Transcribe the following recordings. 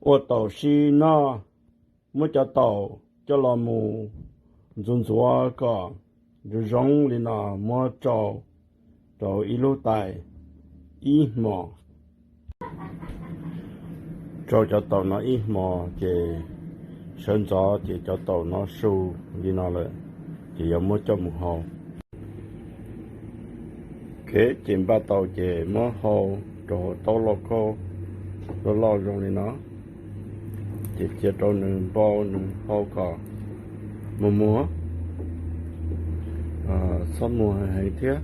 Ua taum sib noj, muab cov taum coj los mus ntxuav ntxuav kom zoo zoo li no, muab tsau rau ib lub tais ib hmos. Tsau cov taum no ib hmos ces sawv ntxov ces cov taum no su li no lawm, ces yuav muab coj mus hau. Kev ces npaj tau ces muab hau rau hauv taub lauj kaub loj loj zoo li no, ces cia rau nws npau nws hau kom muag muag, txhob muag heev thiab,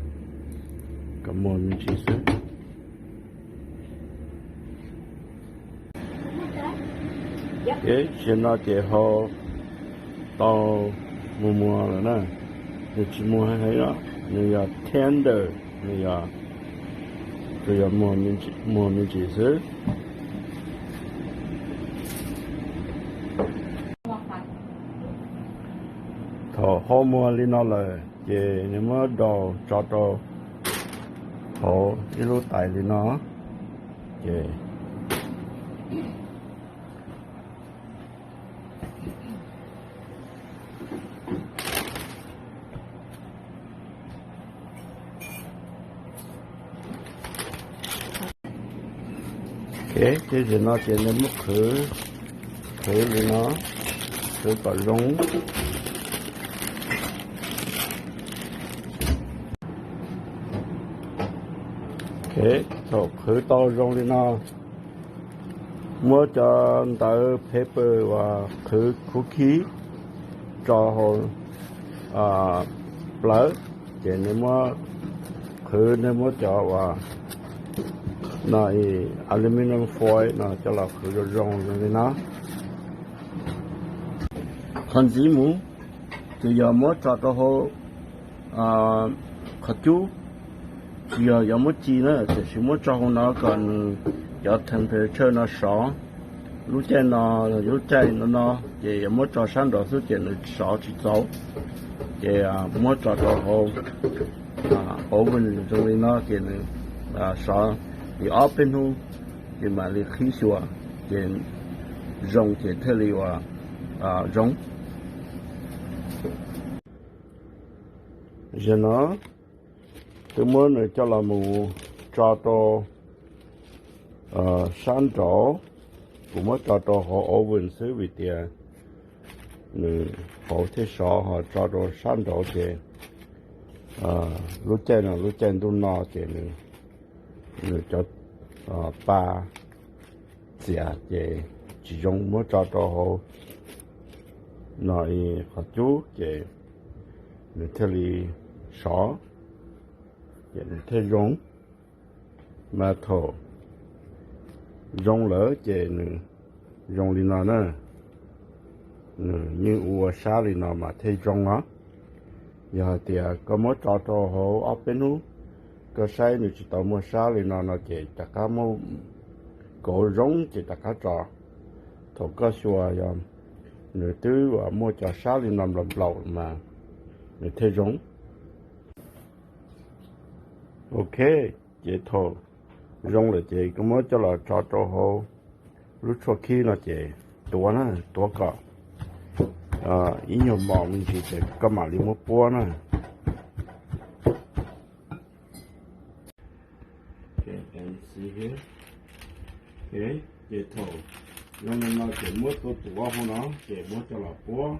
kom muag me ntsis xwb. Ces zaum no ces hau tau muag muag lawm na, nws tsis muag heev os, nws yog tender, nws yog, tsuas yog muag me ntsis xwb. Thaum hau muag li no lawm ces nws muab daus tso rau hauv ib lub tais li no, ces ces zaum no ces nws muab qhwv, qhwv li no, qhwv kom zoo. Thaum qhwv tau zoo li no, muab cov ntawv paper uas qhwv cookie tso hauv plawv, ces nws muab qhwv, nws muab cov uas no aluminum foil no coj los qhwv zoo zoo zoo li no. Qhov ntxiv mus ces yog muab tso rau hauv qhov cub, tsis yog yuav muab ci na, tiam sis muab tso hauv no kom nws cov temperature no sov. Lub caij no, lub caij no no ces yuav muab tso sab nraud xwb ces nws sov tsis txaus. Ces muab tso rau hauv oven zoo li no ces nws sov li ob peb hnub, ces mam li qhib xyuas, ces zoo ces thiaj li uas zoo. Zaum no twb muab nws coj los mus tso rau sab nraud. Kuv muab tso rau hauv oven xwb vim tias nws hauv thiaj sov, ho tso rau sab nraud ces lub caij no lub caij ntuj no ces nws cov pa txias ces tsis zoo, muab tso rau hauv no qhov cub ces nws thiaj li sov, ces nws thiaj zoo. Mas thaum zoo lawm ces nws zoo li no na, nws yeej ua sab li no mas thiaj zoo os. Yog hais tias koj muab tso rau hauv ob peb hnub, koj saib nws tsis tau muaj sab li no no ces rov qab muab kauv zoo ces rov qab tso. Thaum koj xyuas yog nws twb muaj cov sab li no nplaum nplaum mas nws thiaj zoo. Ok, ces thaum zoo lawm ces koj muab coj los tso rau hauv lub tshuaj khib no ces tuav na, tuav kom ib nyuag mos me ntsis ces koj mam li muab puab na. Ces thaum zoo li no ces muab tuav tuav hauv no ces muab coj los puab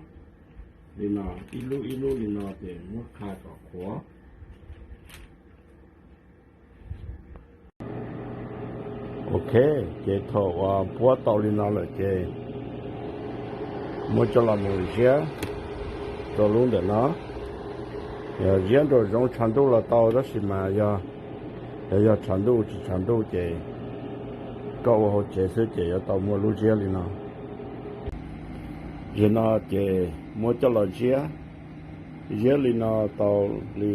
li no, ib lub ib lub li no ces muab qha kom qhuav. Ok, ces thaum uas puab tau li no lawm ces muab coj los mus ziab rau lub ntawm no. Yog ziab nraum zoov tshav ntuj los tau, tab sis mas yog, yog tshav ntuj tsis tshav ntuj ces koj ua hauv tsev xwb ces yuav tau muaj lub ziab li no. Yog no ces muab coj los ziab, ziab li no tau li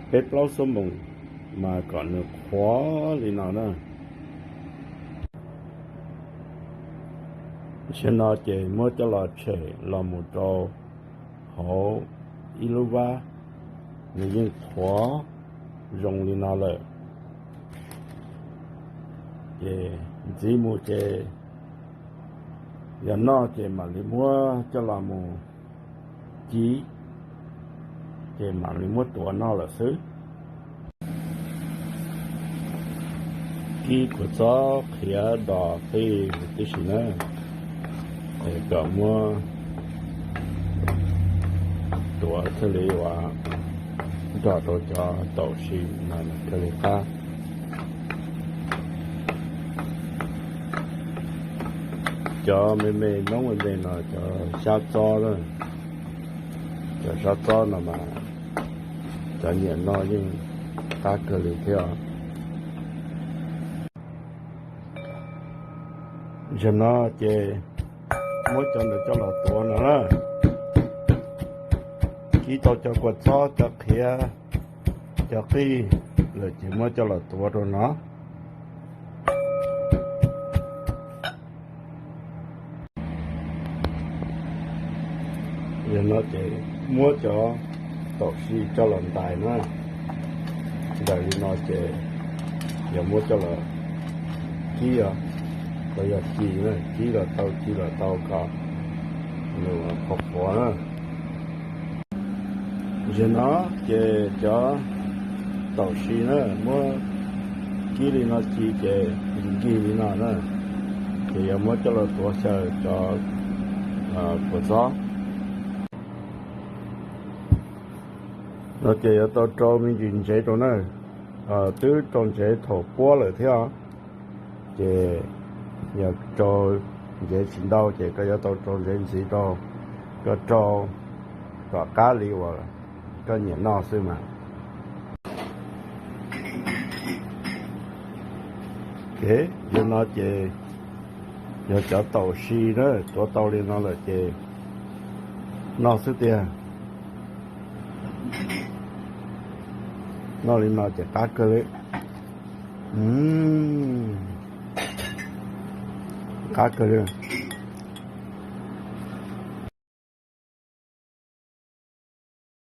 peb plaub xuab moos mas kom nws qhuav li no na. Tam sim no ces muab coj los tshem los mus rau hauv ib lub vab, nws yeej qhuav zoo li no lawm. Ces ntxiv mus ces yog noj ces mam li muab coj los mus kib, ces mam li muab tuav noj lawm xwb. Kib kua txob qhiav dos qij tib si na, es kom muab tuav thiaj li ua nrog rau cov taum si mas thiaj li qab. Cov me me noob me me no cov xyab txob na, cov xyab txob no mas cov nyiam noj yeej qab kawg li thiab. Zaum no ces muab cov ntawd coj los tuav no na. Kib tau cov kua txob, cov qhiav, cov qij lawm ces muab coj los tuav rau no. Yog no ces muab cov taum si coj los ntais na, ntais li no ces yog muab coj los kib os, los yog ci na, kib los tau ci los tau kom nws qhuav qhuav na. Zaum no ces cov taum si na muab kib li no ci ces nkig nkig li no na, ces yog muab coj los tuav xyaw cov kua txob. No ces yuav tau rau me ntsis ntsev rau na, twb rau ntsev thaum puab lawm thiab os. Ces yog rau ntsev tsis ntau ces koj yuav tau rau ntsev ntxiv rau, koj rau kom qab li uas koj nyiam noj xwb mas. Ces yog no ces yog cov taum si na, tuav tau li no lawm ces noj xwb tiag. Noj li no ces qab kawg li. Qab kawg li.